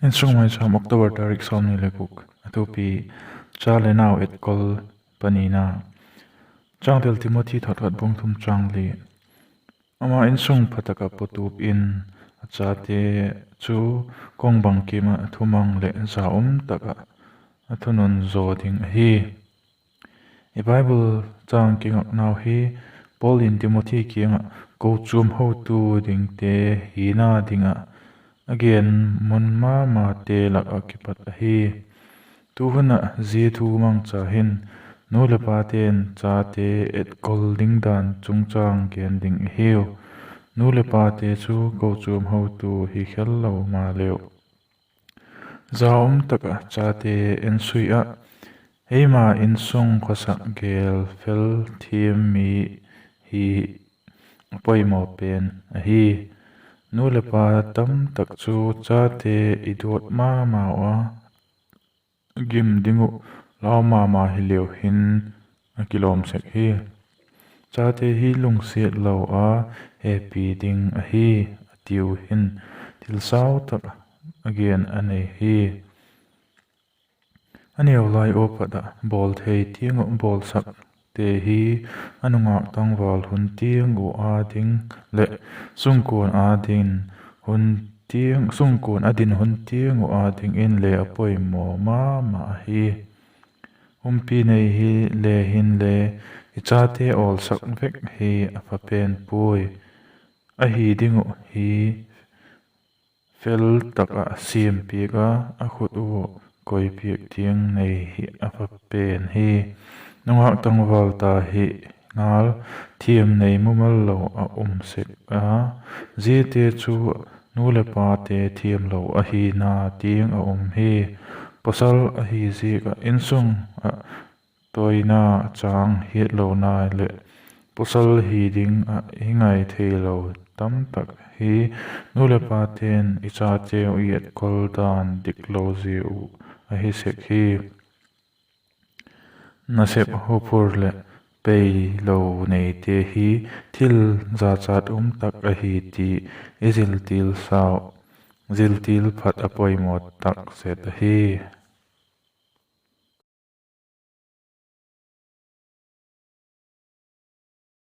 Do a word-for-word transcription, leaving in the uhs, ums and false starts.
Insung Maicham, October tarik sawmni le guk. A thupi: Cha le nau etkol panina. Changtel: Timothy thot khat bung thum chang li. Ama insung pha tak ah patup in, a chate chu kawng bangkim ah thumang leh za um tak ah a thunun zaw ding ahi. I Bible chang kingaknau hi Paul in Timothy kiang ah kochuam hotu dingte hina ding ah a gen mun ma mate lak ah kipat ahi. Tu hun ah zia thu mangcha hin nu leh pate'n chate etkol ding dan chungchâng gen ding i hiu. Nu leh pate chu kochuam hotu hi khel lo maleu, za um tak ah chate ensui ah, eima insung khawsak gel fel thiam mi hi a poimaw pen ahi. Nu leh pa tam tak chu chate i duat ma mau a, gim ding uh lau ma ma hileu hin a kilawm sek hi. Chate hi lungsiat lo a hepi ding ahi, a tiu hin thil sau tak a gen a nei hi. A neu lai ua pat ah bawl thei tiang uh bawlsakte hi a nungâk tangval hun tiang uh â ding leh sungkuan a din hun tiang, sungkuan a din hun tiang uh â dingin le a poimaw ma ma ahi. Umpi nei hile hinle, i chate awlsak vek hi a pha pen puai. Ahi ding uh hi fel tak ah siampiak a, a khut ua koipiak tiang nei hi a pha pen hi. Nungâk tangval ta hi ngal, thiam nei mumal lo a um sek a, ziate chu nu leh pate thiamlo ahina tiang a um hi. Pawsal ahi ziak ah insung ah toina chang hiatlona leh pawsal hi ding ah i ngai theilo tam tak hi nu leh pate'n i chateu i etkol dan diklo zia uh ahi sek hi. Nasep, huphur leh peilo neite hi thil zachat um tak ahi ti i ziltil sau, ziltil phat a poimaw tak set ahi.